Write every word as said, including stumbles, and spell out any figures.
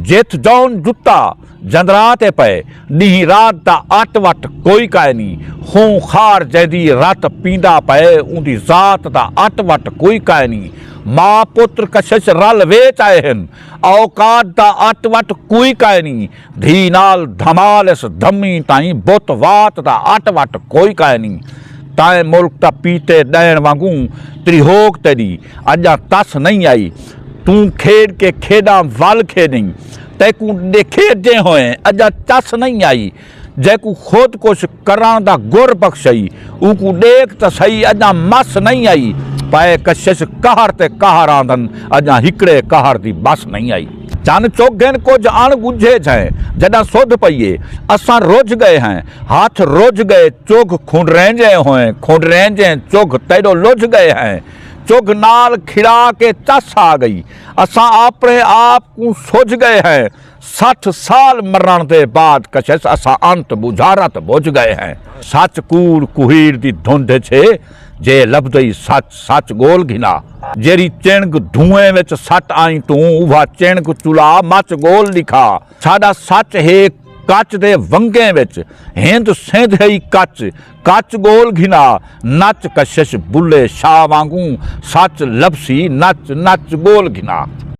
جتھ جون جتا جندرا تے پئے، ݙینہہ رات دا اٹ وٹ کوئی کائنی۔ خوں خار جیندی رت پیندا پئے، اوندی ذات دا اٹ وٹ کوئی کائنی۔ ماء پتر کشش رل ویچ آئے ہن، اوقات دا اٹ وٹ کوئی کائنی۔ دھی نال دھمال اس دھمی تائیں، بت وات دا اٹ وٹ کوئی کائنی۔ تائیں ملک دا پیتے ݙیݨ وانگوں تریہوک تیݙی اڄاں تس نئیں آئی۔ توں کھیݙ کے کھیݙاں ول کھیݙیں، تیکوں ݙیکھیجیں ہوئیں اڄاں چس نئیں آئی۔ جیکوں خود کش کرݨ دا گر بخشئی، اوکوں ݙیکھ تاں سہی اڄاں مس نئیں آئی۔ پئے کشش قہر تے قہر آندن، اڄاں ہکڑے قہر دی بس نئیں آئی۔ چن چڳ گھن کجھ اݨ ڳجھے جھئیں، جݙاں سدھ پئی اے اساں رجھ ڳئے ہیں۔ ہتھ رجھ ڳئے چگھ کھنڈرینجیں ہوئیں، کھنڈرینجیں چگھ تیݙو لجھ ڳئے ہیں۔ چگھ نال کھڑا کے چس آ ڳئی، اساں آپݨے آپ کوں سجھ ڳئے ہیں۔ سٹھ سال مرݨ دے بعد کشش اساں انت بجھارت بجھ ڳئے ہیں۔ سچ کوڑ کوہیڑ دی دھند اچ ہے، جے لبھدئی سچ، سچ ڳول گھنا۔ جیڑھی چنگ دھوئیں وچ سٹ آئیں توں، اوہا چنگ چلا مچ ڳول ݙکھا۔ ساݙا سچ ہے کچ دے ونگیں وچ، ہند سندھ ہئی کچ، کچ ڳول گھنا۔ نچ کشش بلھے شاہ وانگوں، سچ لبھسی نچ نچ ڳول گھنا۔